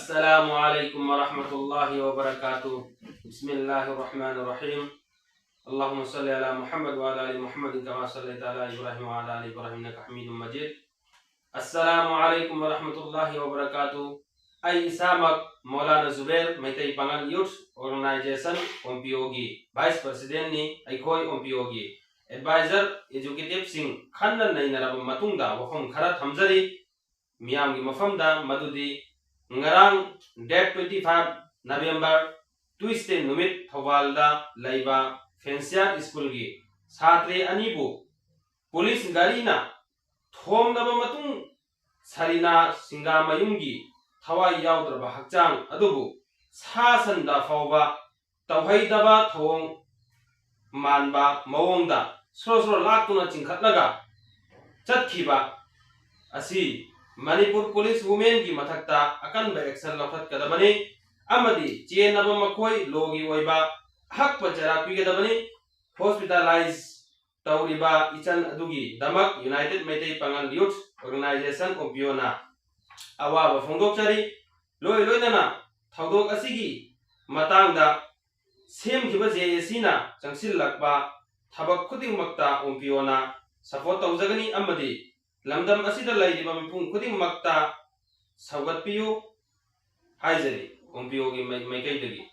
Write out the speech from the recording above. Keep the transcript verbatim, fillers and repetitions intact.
السلام عليكم ورحمة الله وبركاته. بسم الله الرحمن الرحيم. اللهم صل على محمد وعلى آل محمد كما صليت على إبراهيم وعلى آل إبراهيم إنك حميد مجيد. السلام عليكم ورحمة الله وبركاته. ꯑꯩ ꯏꯁꯥꯃꯛ ꯃꯧꯂꯥꯅꯥ ꯖꯨꯕꯦꯔ, ꯃꯩꯇꯩ ꯄꯥꯉꯜ youth organisation, ꯑꯣꯝ ꯄꯤ ꯑꯣꯒꯤ ꯚꯥꯏꯁ ꯄ꯭ꯔꯁꯤꯗꯦꯟꯠꯅꯤ꯫ ꯑꯩꯈꯣꯏ ꯑꯣꯝ ꯄꯤ ꯑꯣꯒꯤ ꯑꯦꯗꯚꯥꯏꯖꯔ ꯑꯦꯖꯨꯀꯦꯇꯤꯚꯁꯤꯡ ꯈꯟꯅ ꯅꯩꯅꯔꯕ ꯃꯇꯨꯡꯗ ꯋꯥꯐꯝ ꯈꯔ ꯊꯝꯖꯔꯤ ꯃꯤꯌꯥꯝꯒꯤ ꯃꯐꯝꯗ, ꯃꯗꯨꯗꯤ ꯉꯔꯥꯡ, date twenty five November, Tuesday ꯅꯨꯃꯤꯠ, ꯊꯧꯕꯥꯜꯗ ꯂꯩꯕ ꯐꯦꯟꯁꯤꯌꯥꯔ ꯁ꯭ꯀꯨꯜꯒꯤ ꯁꯥꯇ꯭ꯔꯤ ꯑꯅꯤꯕꯨ ꯄꯨꯂꯤꯁ ꯒꯥꯔꯤꯅ ꯊꯣꯝꯂꯕ ꯃꯇꯨꯡ, ꯁꯔꯤꯅꯥ ꯁꯤꯡꯒꯥꯃꯌꯨꯝꯒꯤ ꯊꯋꯥꯏ ꯌꯥꯎꯗ꯭ꯔꯕ ꯍꯛꯆꯥꯡ ꯑꯗꯨꯕꯨ ꯁꯥ ꯁꯟꯗ ꯐꯥꯎꯕ ꯇꯧꯍꯩꯗꯕ ꯊꯧꯑꯣꯡ ꯃꯥꯟꯕ ꯃꯑꯣꯡꯗ ꯁꯣꯔꯣ ꯁꯣꯔꯣ ꯂꯥꯛꯇꯨꯅ ꯆꯤꯡꯈꯠꯂꯒ ꯆꯠꯈꯤꯕ ꯑꯁꯤ ꯃꯅꯤꯄꯨꯔ ꯄꯨꯂꯤꯁ ꯋꯨꯃꯦꯟꯒꯤ ꯃꯊꯛꯇ ꯑꯀꯟꯕ ꯑꯦꯛꯁꯟ ꯂꯧꯈꯠꯀꯗꯕꯅꯤ ꯑꯃꯗꯤ ꯆꯦꯟꯅꯕ ꯃꯈꯣꯏ ꯂꯣꯒꯤ ꯑꯣꯏꯕ ꯑꯍꯛꯄ ꯆꯩꯔꯥꯛ ꯄꯤꯒꯗꯕꯅꯤ꯫ ꯍꯣꯁꯄꯤꯇꯥꯂꯥꯏꯖ ꯇꯧꯔꯤꯕ ꯏꯆꯟ ꯑꯗꯨꯒꯤꯗꯃꯛ ꯌꯨꯅꯥꯏꯇꯦꯗ ꯃꯩꯇꯩ ꯄꯥꯉꯜ ꯌꯨꯊ ꯑꯣꯔꯒꯅꯥꯏꯖꯦꯁꯟ, ꯑꯣꯝ ꯄꯤ ꯑꯣꯅ ꯑꯋꯥꯕ ꯐꯣꯡꯗꯣꯛꯆꯔꯤ꯫ ꯂꯣꯏ ꯂꯣꯏꯅꯅ ꯊꯧꯗꯣꯛ ꯑꯁꯤꯒꯤ ꯃꯇꯥꯡꯗ ꯁꯦꯝꯈꯤꯕ ꯖꯦ ꯑꯦ ꯁꯤꯅ ꯆꯪꯁꯤꯜꯂꯛꯄ ꯊꯕꯛ ꯈꯨꯗꯤꯡꯃꯛꯇ ꯑꯣꯝ ꯄꯤ ꯑꯣꯅ ꯁꯄꯣꯔꯠ ꯇꯧꯖꯒꯅꯤ ꯑꯃꯗꯤ ꯂꯝꯗꯝ ꯑꯁꯤꯗ ꯂꯩꯔꯤꯕ ꯃꯤꯄꯨꯝ ꯈꯨꯗꯤꯡꯃꯛꯇ ꯁꯧꯒꯠꯄꯤꯌꯨ ꯍꯥꯏꯖꯔꯤ ꯑꯣꯝ ꯄꯤ ꯑꯣꯒꯤ ꯃꯥꯏ-, ꯃꯥꯏꯀꯩꯗꯒꯤ꯫